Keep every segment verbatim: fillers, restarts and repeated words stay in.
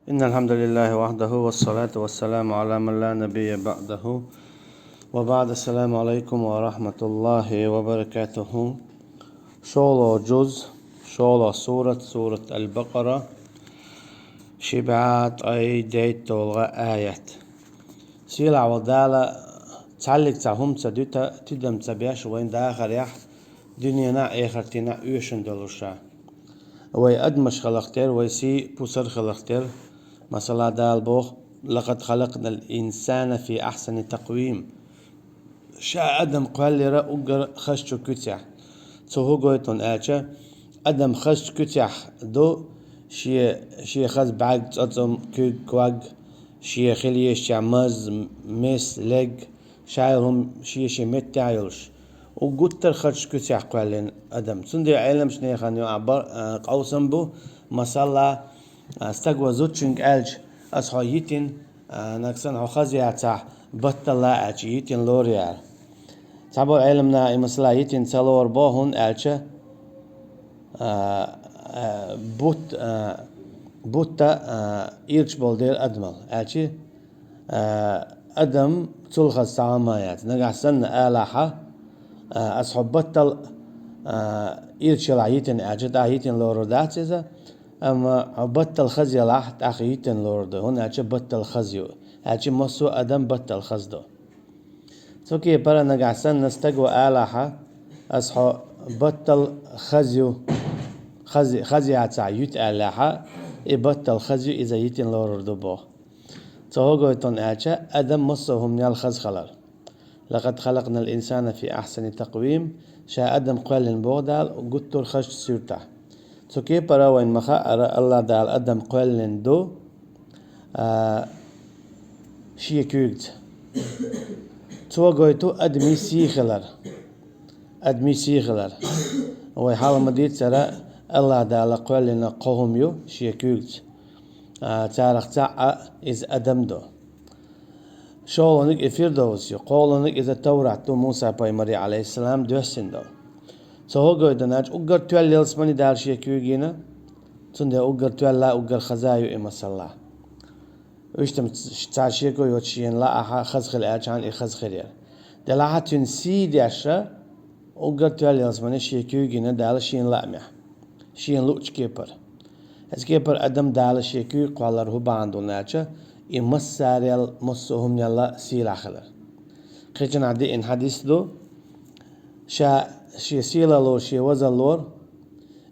إن الحمد لله وحده والصلاة والسلام على من لا نبي بعده وبعد. السلام عليكم ورحمة الله وبركاته. ШолгӀа жуз, шолгӀа сурат, сурат Аль-Бакъара, ши бӀаь ткъе дейтталгӀа аят. Сийлахь волу Дала цхьаллиг цхьа хӀума ца дуьту, тидам ца беш вайн дахарехь, дуьненахь а, эхартенахь а оьшуш долуш. Вай адамаш хиларх тера, вай сий-пусар хиларх тера. Масала, Дала боху: «لقد خلقنا الإنسان في أحسن تقويم». Ша адам кхоьллира уггар хазачу куьцехь. Цо хӀун гойту аьлча, адам хазачу куьцехь ду, шен, шен хаза бӀаьрг, цӀоцӀам, куьг, ког, шен хила езачохь маз, мес, лег, шайла хӀума шен-шен меттехь йолуш. Уггар гуттар а хазачу куьцехь кхоьллина адам. Цундела Ӏеламчу нехан юкъахь бар-, а, къовсам бу, масала, а, стага зудчуьнга аьлча: «Ас хьо йитина, а, нагахь санна хьо хаза яцахь, баттал ла», аьлча, йитина лору яра. Цхьаболу Ӏеламнаха и масала йитина ца лору бо, хӀунда аьлча, а, а, бутт-, а, бутт-, а, ирча болу дела адамал. Аьлча, а, адам цул хаза цхьа хӀума яц. Нагахь санна алахьа, а, ас хьо баттал, а, ирча елахь йитина аьлча, тӀаккха йитина лорур дац иза, амма хьо баттал хаза елахь, тӀаккха йитина лорур ду, хӀунда аьлча баттал хаза ю. Аьлча массо а адам баттал хаза ду. Цу кепара нагахь санна стага алахьа: «Ас хьо баттал хаза ю, хаза, хаза яцахь, юьту», аьллехьа, и баттал хаза ю, иза йитина лорур ду боху. Цо хӀун гойту аьлча, адам массо а хӀуманел хаза хилар. «لقد خلقنا الإنسان في أحسن تقويم», ша адам кхоьллина боху Дала гуттар а хазачу суьртахь. Цу кепара вайн ма-хаъара, АллахӀ Дала адам кхоьллина ду, а, шен куьйгаца. Цо гойту адамийн сий хилар. Адамийн сий хилар. Вай хьалха ма-дийццара, АллахӀ Дала кхоьллина кхо хӀума ю шен куьйгаца. А, царах цхьаъ а иза адам ду. ШолгӀаниг и Фирдовс ю, кхоалгӀаниг иза Таврат ду, Муса-пайхамаре, Ӏалайхиссалам, доьссина долу. Цо хӀун гойту аьлча, уггар тоьлла ялсамани Дала шен куьйга йина, цундела уггар тоьлла, уггар хаза ю и, масала. Иштта-м цхьа шеко йоцуш шена лаахь, хаза хила аьлча, и хаза хир яра. Делахь а цуьнан сий деш, уггар тоьлла ялсамани шен куьйга йина Дала шена лаамехь, шена луучу кепара. Оцу кепара адам Дала шен куьйга кхоллар хӀун бахьана ду аьлча, и массарел, массо а хӀуманел сийлахь хилар. Кхечанхьа деана хьадис ду: ша шен сийлаллора, шен вазаллора,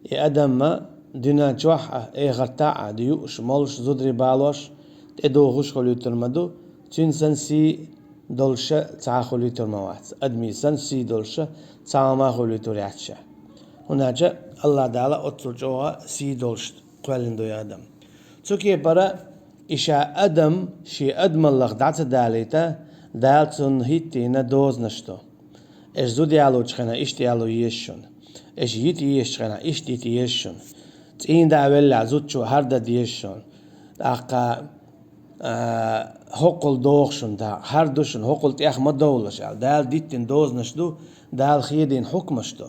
и адамма дуьнен чохь а, эхартахь а, юуш, молуш, зударий балош, тӀедухуш хуьлуьйтур ма ду, цуьнан санна сий долуша цхьа а хуьлуьйтур ма вац, адамийн санна сий долуша цхьа а хӀума хуьлуьйтур яц ша. ХӀунда аьлча АллахӀ Дала оццул чӀогӀа сий долуш кхоьллина ду и адам. Цу кепара и ша адам шен адамаллах дӀа ца далийта, Дала цунна хӀиттийна дозанаш ду. Аша зуда ялочу хенахь иштта яло еза шуна. Аша йита езачу хенахь иштта йита еза шуна. ЦӀийнда веллехь зудчо хӀара дан деза шуна. ТӀаккха, а, хӀоккхул доху шуна, да, хӀара ду шуна, хӀоккхул тӀех ма довлалаш аьлла. Дала диттина дозанаш ду, Дала хедийна хьукмаш ду.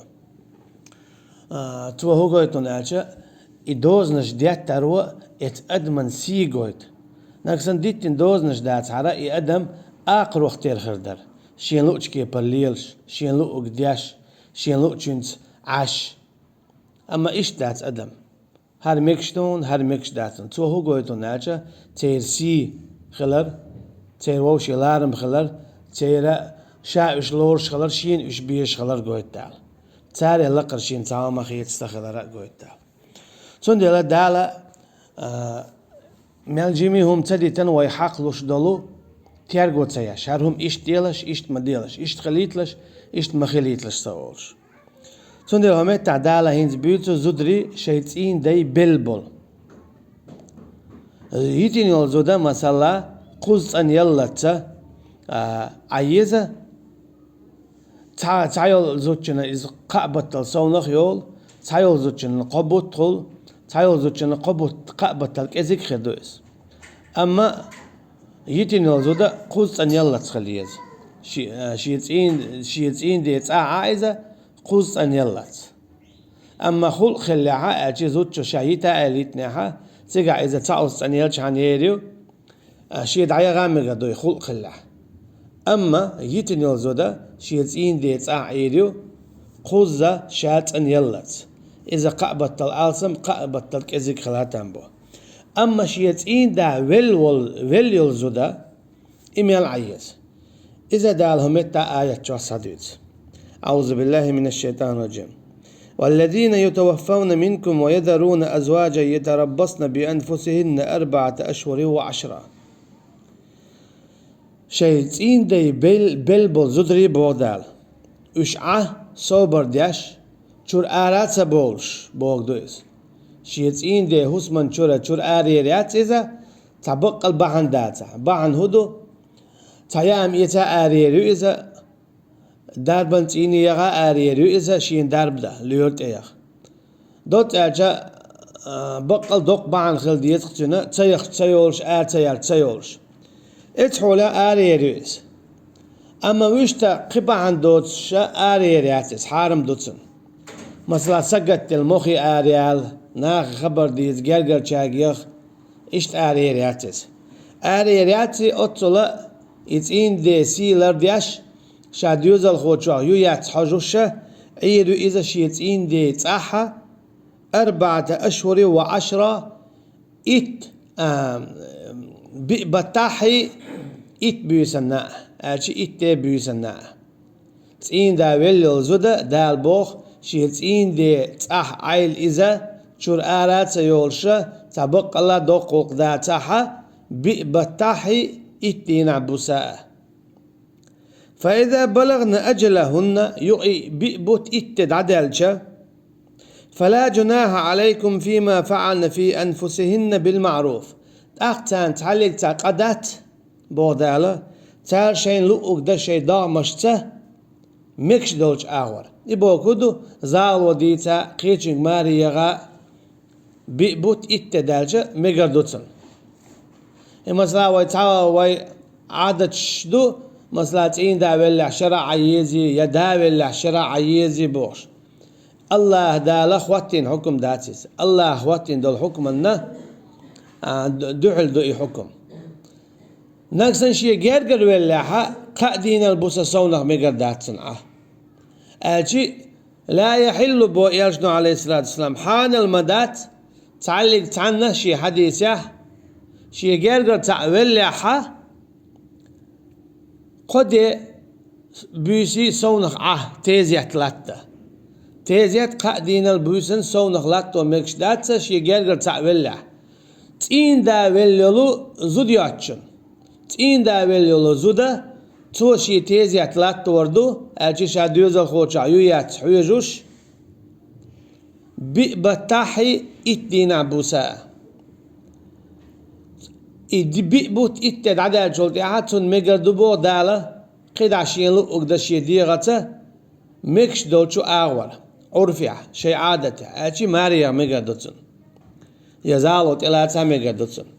А, цо хӀун гойту аьлча, и дозанаш деттаро эцу адаман сий гойту. Нагахь санна диттина дозанаш дацахьара, и адам акхарох тера хир дара. Шен луучу кепара лелаш, шен луург деш, шен луучуьнца Ӏаш. Амма иштта дац адам. ХӀара мегаш ду хьуна, хӀара мегаш дац хьуна. Цо хӀун гойту аьлча, церан сий хилар, церан вовшийн ларам хилар, церан ша уьш лоруш хилар, шена уьш безаш хилар гойту Дала. Царел лакхара шена цхьа хӀума хеташ ца хилар а гойту Дала. Цундела Дала, а, мел жимий хӀума ца дитина вай хьакхалуш долу терго ца еш. ХӀара хӀума иштта делаш, иштта ма делаш, иштта хилийталаш, иштта ма хилийталаш ца олуш. Цундела хӀокху меттехь Дала хӀинца буьйцу зударий шайн цӀийнан дай белла болу. Йитина йолу зуда, масала, кхузза цӀанъяллалц, а, Ӏан еза, цхьа, цхьайолу зудчунна иза кхаа баттал совнах йолу, цхьайолу зудчунна кхо бутт хуьлу, цхьайолу зудчунна кхо бутт, кхаа баттал кӀезиг хир ду иза. Амма йитина йолу зуда кхузза цӀанъяллалц хила еза. Ши-, а, шен цӀийн-, шен цӀийнан ден цӀахь Ӏан иза кхузза цӀанъяллалц. Амма хӀуллакх хиллехьа, аьлча зудчо ша йита аьлла йитинехьа, Цигахь иза цхьа оцу цӀанъелча хьан ер ю, а, шен дӀаяха мегар ду и, хулкъ хилла. Амма йитина йолу зуда шен цӀийнан ден цӀахь Ӏийр ю, кхузза ша цӀанъяллалц. Иза кхаа баттал алсам, кхаа баттал кӀезиг хила там бу. Амма шен цӀийнан да велла волу, велла йолу зуда, и мел Ӏан еза. Иза Дала хӀун меттахь аят чохь схьадуьйцу. أعوذ بالله من الشيطان الرجيم. والذين يتوفون منكم ويذرون أزواجا يتربصن بأنفسهن أربعة أشهر وعشرا. Шайн цӀийнан дай бел-, белла болу зударий, боху Дала. Уьш Ӏа собар деш, чуьра ара а ца бовлуш, бохург ду иза. Шен цӀийнан ден хӀусаман чуьра, чуьра араяр яц иза, цхьа баккъал бахьана дацахь. Бахьана хӀун ду? Цхьа яам эца араяр ю иза, дарбан цӀийне яха араяр ю иза, шена дарба дан, лоьра тӀе яха. Доцца аьлча, а, баккъал доккха бахьана хила деза-кх цуьнан, ца яхча ца йолуш, ара ца яьлча ца йолуш. Эцу хьолехь араяр ю иза. Амма вуьшта кхин бахьана доцуша араяр яц иза, хьарам ду цунна. Масала, сагатделла мохе араяла, нахе хабар дийца, гергарчаьрга яха, иштта араяр яц иза. Араяр яц и, оццула и цӀийнан ден сий лардеш, ша доьзалхочух ю-яц хьожуша, Ӏийр ю иза шен цӀийнан ден цӀахь, أربعة أشهر وعشرا, итт, а, биъ баттахьий, итт буьйсанна а, аьлча итт де буьйсанна а. ЦӀийнан да велла йолу зуда, Дала боху, шен цӀийнан ден цӀахь Ӏайла иза, чуьра ара а ца йолуша, цхьа баккъалла доккха гӀуллакх дацахьа, биъ баттахьий, итт дийнахь буса а. فإذا بلغن أجلهن, юкъа и биъ бутт, итт де дӀадаьлча, فلا جناح عليكم فيما فعلن في أنفسهن بالمعروف. ТӀаккха царна цхьаллиг цхьа къа дац, боху Дала, цара шайна луъург дан шайн догӀмашца мегаш долчу агӀор. И боху хӀун ду, загӀало дийца, кхечуьнга маре яха, биъ бутт, итт де даьлча мегар ду цунна. И, масала, вай цхьа, вай Ӏадаташ ду, масала, цӀийнан да веллехь шарӀа Ӏан езий, я да веллехь шарӀа Ӏан езий бохуш. АллахӀ Дала хӀоттийна хьукам дац иза. АллахӀа хӀоттийна долу хьукманна, а, ду-, дуьхьал ду и хьукам. Нагахь санна шен гергара веллехьа, кхаа дийнал буса совнах мегар дац цунна Ӏа. Аьлчи, لا يحل, бо элчано, عليه الصلاة والسلام, хьанал ма дац, цхьаллиг цхьанна шен хьадисехь, шен гергара цхьаъ веллехьа, кхо де буьйсий совнах Ӏа тезет латта. Тезет кхаа дийнал буьйсан совнах латто мегаш дац, шен гергара цхьаъ веллехь. ЦӀийнан да велла йолу зуда йоцчун. ЦӀийнан да велла йолу зуда, цо шен тезет латтор ду, аьлча ша доьзалхочохь ю-яц хьоьжуш, биъ баттахьий, итт дийнахь буса а. И ди-, биъ бутт, итт де дӀадаьллачул тӀаьхьа цунна мегар ду, боху Дала, кхидӀа шен луъург дан шен дегӀаца, мегаш долчу агӀор, Ӏурфехь, шайн Ӏадатехь, аьлчи маре яха мегар ду цунна. Я загӀало тӀелаца мегар ду цунна.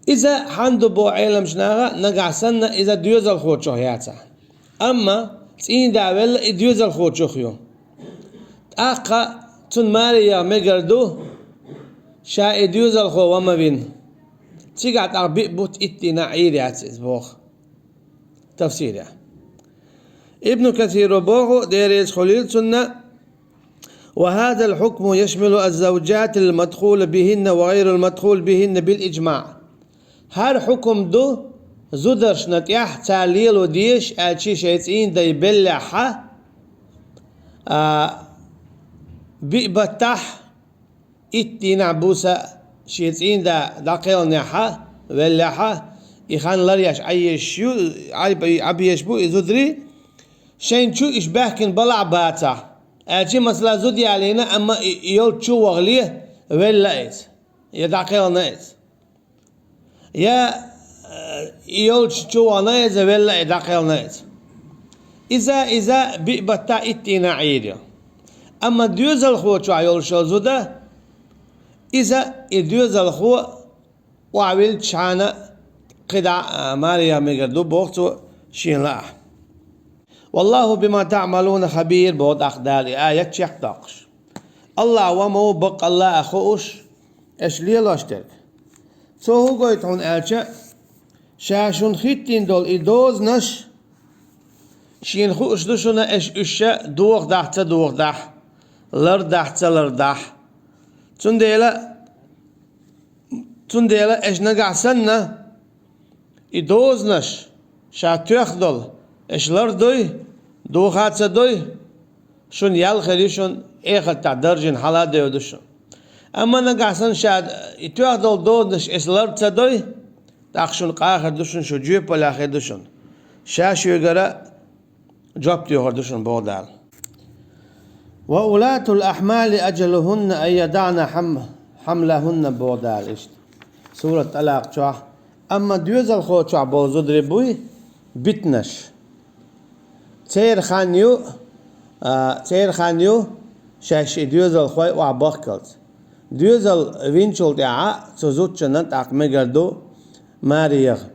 Иза хьанна ду боху Ӏеламчу наха, нагахь санна иза доьзалхочух яцахь. Амма цӀийнан да велла и доьзалхочух ю. ТӀаккха цунна маре яха мегар ду, ша и доьзалхо ван ма вина. Цигахь тӀаккха биъ бутт, итт дийнахь Ӏийр яц иза боху. Тафсирехь. Ибн Касиро боху, Дела реза хуьлийла цунна: وهذا الحكم يشمل الزوجات المدخول بهن وغير المدخول بهن بالإجماع. ХӀара хьукам ду зударшна тӀехь, цара лело дезаш, аьлчи шайн цӀийнан дай беллехьа, а, биъ баттахь, итт дийнахь буса шен цӀийнан да дӀакхелхинехьа, веллехьа, и хан ларъеш Ӏайеш ю, Ӏай-, Ӏабеш бу и зударий, шайна чу уьш баьхкина балахь бацахь. Аьлчи, масала, зуда ялийна, амма и, и йолччу вахале, велла иза. Я дӀакхелхина иза. Я, э, и йолччу вахана иза, велла и дӀакхелхина иза. Иза, иза биъ баттахь, итт дийнахь Ӏийр ю. Амма доьзалхочохь йолуш йолу зуда, иза и доьзалхо охьавиллачхьана кхидӀа, а, маре яха мегар ду, боху цо, шена лаахь. والله بما تعملون خبير, боху тӀаккха Дала и аят чекхдоккхуш. АллахӀ ван ма ву баккъалла а хууш, Аша лелош дерг. Цо хӀун гойту хьуна аьлча, ша шуна хӀиттийна долу и дозанаш, шена хууш ду шуна, аша уьш ша дохадахь а, ца дохадахь а, лардахь а, ца лардахь а. Цундела, цундела аша нагахь санна, и дозанаш ша тоьхна долу, аша лардой, доха а ца дой, шуна ял хир ю шуна, эхартахь даржийна хьала а девр ду шуна. Амма нагахь санна ша и тоьхна долу дозанаш аша лар ца дой, тӀаккха шуна къа хир ду шуна, шу жоьпаллехь хир ду шуна. Ша шуьгара жоп доьхур ду шуна, боху Дала. «وأولاة الأحمال أجلهن أن يضعن حم-، حملهن», боху Дала иштта. Сурат ТӀалакъ чохь. Амма доьзалхочохь болу зударий буй битинарш. Церан хан ю, а, церан хан ю шаьш и доьзалхой охьабахкалц. Доьзал винчул тӀаьхьа цу зудчунна тӀаккха мегар ду маре яха.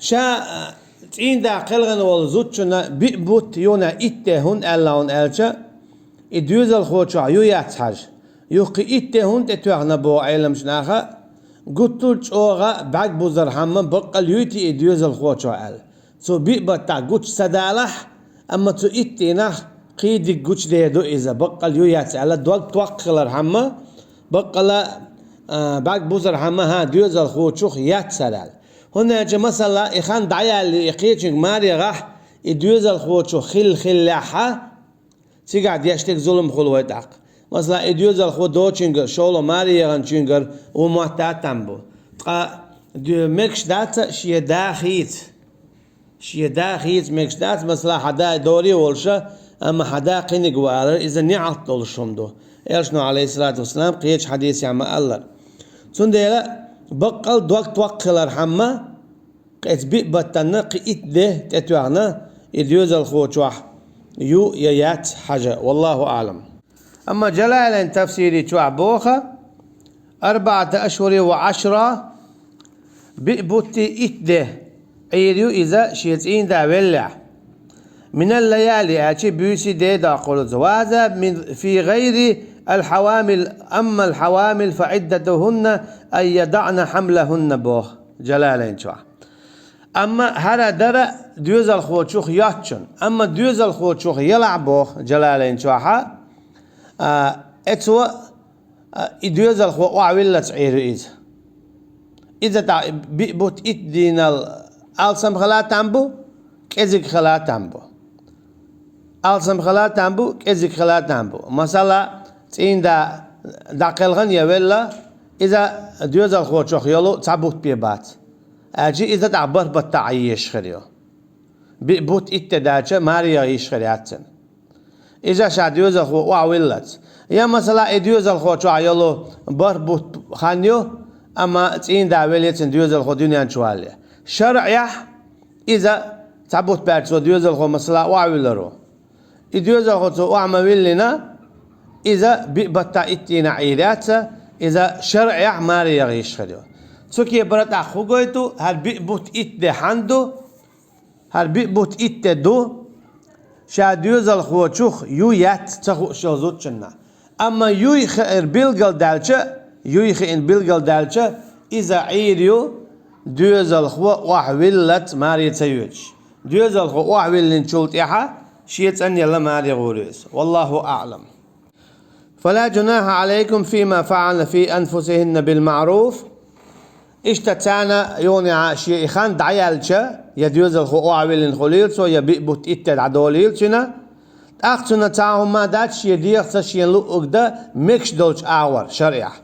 Ша, а, цӀийнда кхелхина волу зудчунна биъ бутт, юха итт де хӀунда аьлла хьуна аьлча, и доьзалхочохь ю яц хьажа. Юха кхин итт де хӀунда тӀетоьхна боху Ӏеламчу наха, гуттар а чӀогӀа бӀаьрг бузархьама баккъал юй те и доьзалхочо аьлла. Цу биъ баттахь гучу ца далахь, амма цу итт дийнахь кхидиг гучудер ду иза, баккъал ю яц аьлла, дог токкха хилархьама, баккъала, а, бӀаьрг бузархьама, хӀан, доьзалхочух яц хӀара аьлла. ХӀунда аьлча, масала, и хан дӀаяьллий, и кхечуьнга маре яхахь, и доьзалхочух хилла хиллехьа, цигахь деш дерг зулам хуьлу вай тӀаккха. Масала, и доьзалхо доцучуьнгара, шолгӀа маре яханчуьнгара ву мотта а там бу. Ткъа ду-, мегаш дац шен да хийца. Шен да хийца мегаш дац, масала, хьан да доре а волуша, амма хьан да кхиниг валар, иза неӀалт долуш хӀума ду. Элчано, Ӏалайхиссалату вассалам, кхечу хьадисехь ма-аллара. Цундела баккъал дог токкха хилархьама, кхечу биъ баттанна кхин итт де тӀетоьхна, и доьзалхочохь ю я яц хьажа. Валлаху аӀлам. Амма Джалалайн тафсири чохь боху: «أربعة أشهر وعشرة», биъ бутти итт де Ӏийр ю иза шен цӀийнда веллехь. «من الليالي», аьлчи буьйси де доккхур иза. «وهذا من في غير الحوامل، أما الحوامل فعدتهن أن يضعن حملهن», боху Джалалайн чохь. Амма хӀара дара доьзалхочух йоцчун, амма доьзалхочух елахь, боху Джалалайн чохьа, а, эцо, а, и доьзалхо охьавиллалц Ӏийр ю иза. Иза тӀаккха биъ бутт итт дийнал алсам хила там бу, кӀезиг хила там бу. Алсам хила там бу, кӀезиг хила там бу. Масала, цӀийнда дӀакхелхина я велла, иза доьзалхочух йолу цхьа бутт бен бац. Аьлчи иза тӀаккха бархӀ баттахь Ӏан езаш хир ю. Биъ бутт итт де даьлча, маре яха йиш хир яц цуьнан. Иза ша доьзалхо охьавиллалц. Я, масала, и доьзалхочохь йолу бархӀ бутт хан ю, амма цӀийнда велла цуьнан доьзалхо дуьнен чу валале. ШарӀехь иза цхьа бутт баьлча цо доьзалхо, масала, охьавиллар ву. И доьзалхо цо охьа ма виллина, иза биъ баттахь итт дийнахь Ӏийр яц, иза шарӀехь маре яха йиш хир ю. Цу кепара тӀаккха хӀун гойту, хӀара биъ бутт итт де хьан ду, хӀара биъ бутт итт де ду, ша доьзалхочух ю яц ца хууш йолу зудчунна. Амма юй хиира билгалдаьлча, юй хиъна билгалдаьлча, иза Ӏийр ю, доьзалхо охьавиллалц маре ца йоьдуш. Доьзалхо охьавиллинчул тӀаьхьа шен цӀанъелла маре гӀур ю иза. Валлаху аӀлам. «فلا جناح عليكم فيما فعلن في أنفسهن بالمعروف». Иштта царна юха шен и хан дӀаяьлча, я доьзалхо охьавиллина хуьлийла цо, я биъ бутт итт де дӀадолийла цуьнан, тӀаккха цуьнан цхьа хӀума дац шен дегӀаца шена луъург дан мегаш долчу агӀор шарӀехь.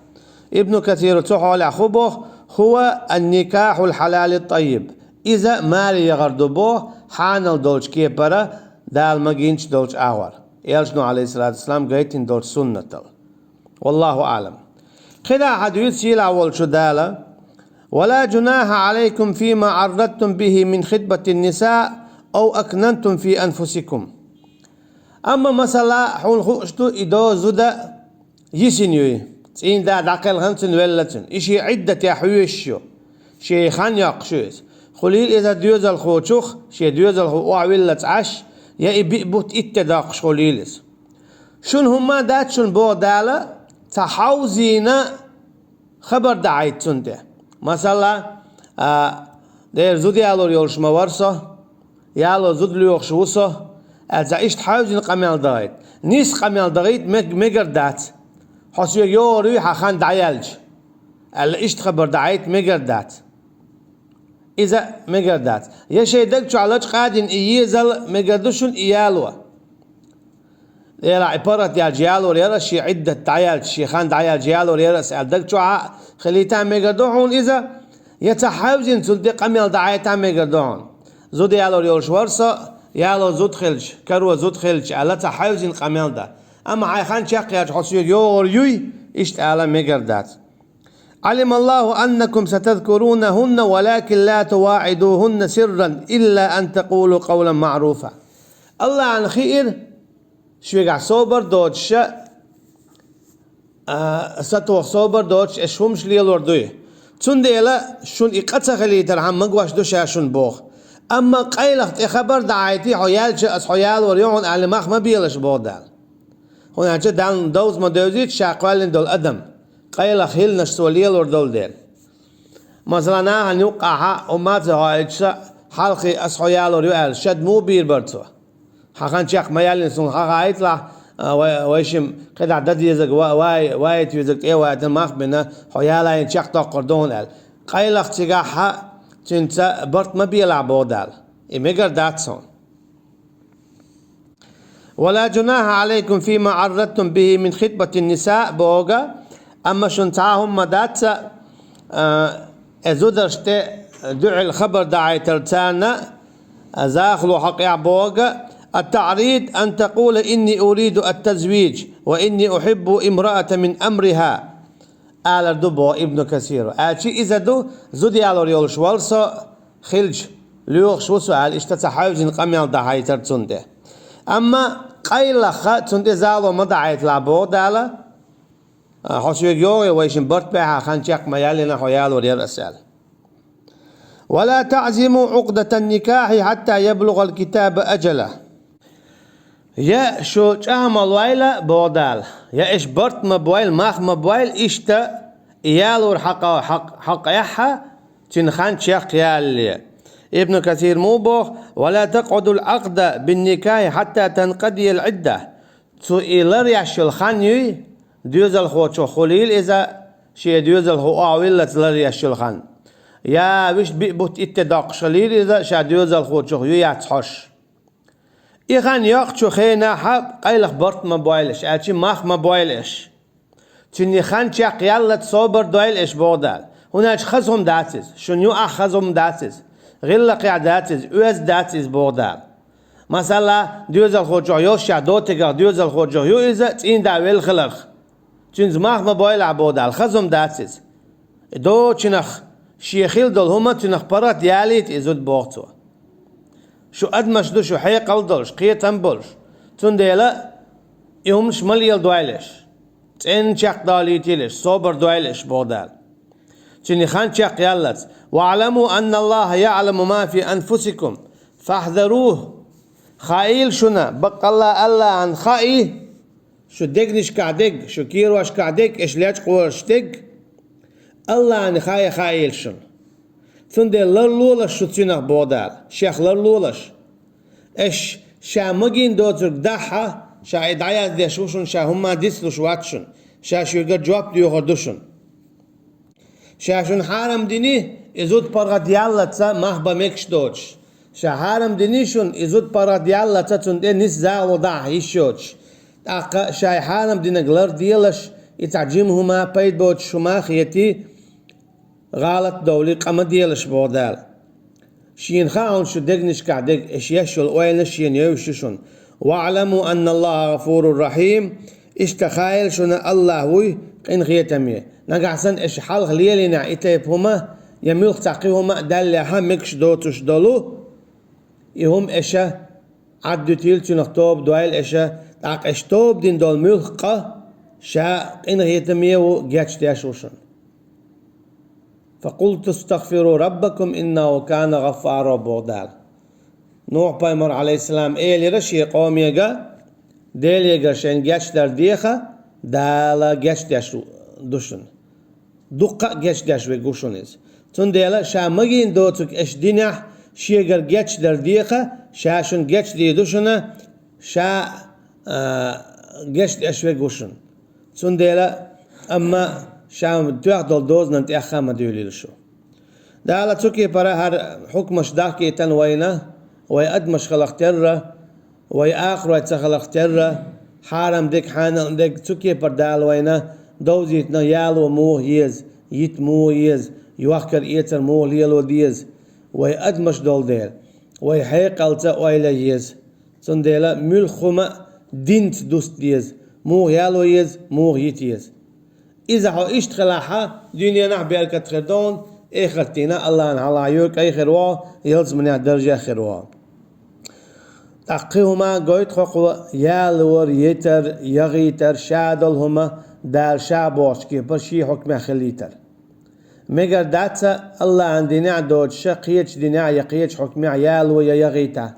Ибн Касира цу хьолехь хӀун боху: «هو النكاح الحلال الطيب». Иза маре яхар ду боху, хьанал долчу кепара, Дала магийначу долчу агӀор, Элчано, Ӏалайхиссалату вассалам, гайтина долчу суннатал. Валлаху аӀлам. КхидӀа хьадуьйцу сийлахь волчу Дала: «ولا جناح عليكم فيما عرضتم به من خطبة النساء أو أكننتم في أنفسكم». Амма, масала, хьуна хууш ду, и доза зуда йисина юй, цӀийнда дӀакхелхина цуьнан велла цуьнан, и шен Ӏиддатехь хьоьжуш ю, шен хан йоккхуш ю иза. Хуьлийла иза доьзалхочух, шен доьзалхо охьавиллалц Ӏаш, я и биъ бутт итт де доккхуш хуьлийла иза. Шуна хӀумма а дац шуна, боху Дала, цхьа хьовзийна хабар дахьийта цунна тӀе. Масала, а, дера зуда ялор йолуш ма вара со, яло зуда лоьхуш ву со, аьлла, цхьа иштта хьаьвзина къамел дахийта. Нийса къамел дахийта мег-, мегар дац. Хьо соьга йогӀур юй хьан хан дӀаяьлча, аьлла, иштта хабар дахьийта мегар дац. Иза мегар дац. Я шайн даг чохь лачкъа а дина и езал мегар ду шуна и яло. Делахь и паргӀат яьлча ялор яра ас, шен Ӏиддат дӀаяьлча, шен хан дӀаяьлча ялор яра ас аьлла даг чохь а хилийта мегар ду хьуна иза, я цхьа хьаьвзина цунна тӀе къамел дахьийта мегар ду хьуна. Зуда ялор йолуш вара со, яло зуда хилча, каро зуда хилча аьлла цхьа хьаьвзина къамел дан. Амма хьайн хан чекхъяьлча хьо соьга йогӀур юй, иштта ала мегар дац. علم الله أنكم ستذكرونهن ولكن لا تواعدوهن سرا إلا أن تقولوا قولا معروفا. Аллахьна хиира, шуьгахь собар доцуша, а, сатоха собар доцуш, аш хӀумаш лелор дуй. Цундела шуна и къа ца хилийтархьама магош ду ша шуна боху. Амма къайлаха тӀе хабар дахьийти, хьо яьлча ас хьо ялор ю хьуна аьлла мах ма белаш боху Дала. ХӀунда аьлча Далла довза ма девзийта ша кхоьллина долу адам, къайлаха хӀилланаш цо лелор долу дела. Масала, нахана юккъахь хӀумма а ца хоуьйтуш, хьалхе ас хьо ялор ю аьлла, шад муха бийр бара цо? Хьан хан чекх ма яьллина суна хьан хаийталахь, а, вай, вайшимма кхидӀа дан дезарг ва-, вай-, ваийта везарг тӀе а ваийтина мах а бина, хьо ялайна чекхдоккхур ду хьуна аьлла. Къайлаха цигахь а цуьнца барт ма белахь боху Дала. И мегар дац хьуна. ولا جناح عليكم فيما عرضتم به من خطبة النساء боху, амма шуна цхьа а хӀумма дац, а, э, зударшна тӀе дуьхьал хабар дахьийтар царна, а, захало хьокъехь боху, التعريض أن تقول إني أريد التزويج وإني أحب امرأة من أمرها. Алар ду боху Ибну Касира. Аьлча иза ду, зуда ялор йолуш вара со, хилча, лоьхуш ву со аьлла, иштта цхьа хьаьвзина къамел дахьийтар цунна тӀе. Амма къайлаха цунна тӀе зало ма дахьийталахь боху Дала, а, хьо соьга йогӀий, вайшимма барт бехьа хан чекх ма яьллина хьо ялор яра ас аьлла. ولا تعزموا عقدة النكاح حتى يبلغ الكتاب أجله. Я шу чӀагӀ ма лойла, боху Дала, я аша барт ма бойла, мах ма бойла, иштта и ялор хьакъ-, хьакъ-, хьакъехь а, цуьнан хан чекхъялале. Ибну Касира муха боху: ولا تعقدوا العقد بالنكاح حتى تنقضي العدة. Цу и ларъеш йолу хан юй, доьзалхочух хуьлийла иза, шен доьзалхо охьавиллалц ларъеш йолу хан. Я вуьшта биъ бутт итт де доккхуш хилийла иза, ша доьзалхочух ю яц хьожуш. И хан йоккхучу хенахь а къайлаха барт ма бойла аша, аьлча мах ма бойла аша. Цуьнан хан чекхъяллалц собар дойла аша, боху Дала. ХӀунда аьлча хаза хӀума дац иза, шуна юкъахь хаза хӀума дац иза, гӀиллакхехь дац иза, оьзда дац иза, боху Дала. Масала, доьзалхочух йолуш ша дотигах доьзалхочух ю иза, цӀийнда велла хиларх. Цуьнца мах ма бойла ахь, боху Дала, хаза хӀума дац иза. И доцучунах шен хила долу хӀума цуьнах паргӀат ялийта и зуда, боху цо. Шу адамаш ду, шу хьекъал долуш, кхетам болуш. Цундела и хӀуманаш ма леладойла аша. ЦӀена чекхдалийтийла аша, собар дойла аша, боху Дала. Цуьнан хан чекхъяллалц. واعلموا أن الله يعلم ما في أنفسكم فاحذروه. Хаийла шуна, баккъалла Аллахьна хаий, шу дегнашкахь дерг, шу кийрошкахь дерг, аша лечкъораш дерг, Аллахьна хаа хаийла шуна. Цундела ларлолаш шу цуьнах, боху Дала, шех ларлолаш. Аша ша магийна доцург дахь а, ша и дӀаяздеш ву шуна, ша хӀумма дицлуш вац шуна, ша шуьгара жоп доьхур ду шуна. Ша шуна хьарам дини, и зуда паргӀат яллалц мах бан мегаш доцуш. Ша хьарам дини шуна, и зуда паргӀат яллалц цунна тӀе нисса захало дахь йиш йоцуш. ТӀаккха шай хьарам динарг ларделаш, и цхьа жима хӀума, пайда боцуш хӀума хетий, гӀалат довлий, къа ма делаш, боху Дала. Шена хаьа хьуна шу дегнашкахь дерг, аша еш йолу ойланаш шена евзаш ю шуна. واعلموا أن الله غفور رحيم. Иштта хаийла шуна, Аллахь вуй къинхетаме. Нагахь санна аша хьалха лелийнехь и тайпа хӀума, я муьлхха цхьа кхин хӀума а даьллехь а мегаш доцуш долу, и хӀума аша Ӏад дуьтийла, цуьнах тоба дойла аша, тӀаккха аша тоба дина долу муьлхха къа ша къинхетаме ву, гечдеш ву шуна. فقلت استغفروا ربكم إنه كان غفارا, боху Дала. Нухь-пайхамар, Ӏалайхиссалам, элира шен къомега, Делегара шайна гечдар деха, Дала гечдеш ду шуна. дуккха а гечдеш вег ву шуна иза. Цундела ша магийна доцург аша динехь шегара гечдар деха, ша шуна гечдийр ду шуна, ша, а, гечдеш вег ву шуна. Цундела, амма ша тоьхна долу дозанан тӀехь а ма дуьйлийла шу. Дала цу кепара хӀара хьукмаш дахкийтина вайна, вай адамаш хиларх терра, вай ахарой ца хиларх терра, хьарам дерг, хьанал дерг, цу кепара Дала вайна довзийтина яло муха еза, йита муха еза, йохкар-эцар муха лело деза, вай адамаш долу дела, вай хьекъалца ойла еза. Цундела муьлхха хӀума динца дуста деза, муха яло еза, муха йита еза. Иза хьо иштта хилахь, дуьненахь беркат хир ду хьуна, эхартана Аллахьан хьалха юкъа хир ву хьо, ялсаманехь даржехь хир ву хьо. ТӀаккха кхин хӀума гойту хӀокхо: ялор, йитар, яхийтар, ша долу хӀума Дала ша бохучу кепара шен хьукмехь хилийтар. Мегар дац Аллахьан динехь доцуш кхечу динехь я кхечу хьукмехь яло я яхийта.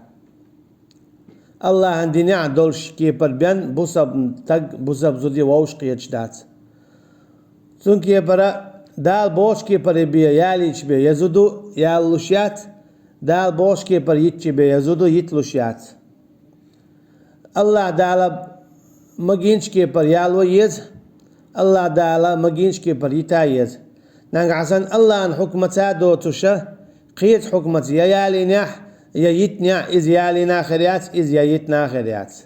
Аллахьан динехь долуш кепара бен бусалба стаг, бусалба зуда вовшах кхеташ дац. Цуьнан кепара, Дала бохучу кепара бен ялийча бен я зуда ялалуш яц, Дала бохучу кепара йитча бен я зуда йиталуш яц. Аллахь Дала магийначу кепара яло еза, Аллахь Дала магийначу кепара йита еза. Нагахь санна Аллахьан хьукмаца доцуша, кхечу хьукмаца я ялийнехь, я йитнехь, иза ялийна хир яц, иза я йитна хир яц.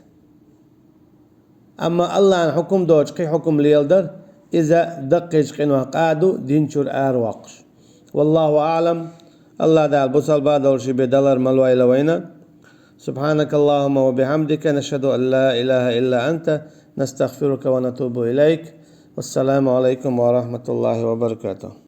Амма Аллахьан хьукум доцуш кхин хьукум леладар, иза даккхийчу къинойх къа ду, дин чуьра аравоккхуш. Валлаху аълам. Аллахь Дала бусалба долуш бен далар ма лойла вайна. سبحانك اللهم وبحمدك، نشهد أن لا إله إلا أنت، نستغفرك ونتوب إليك. والسلام عليكم ورحمة الله وبركاته.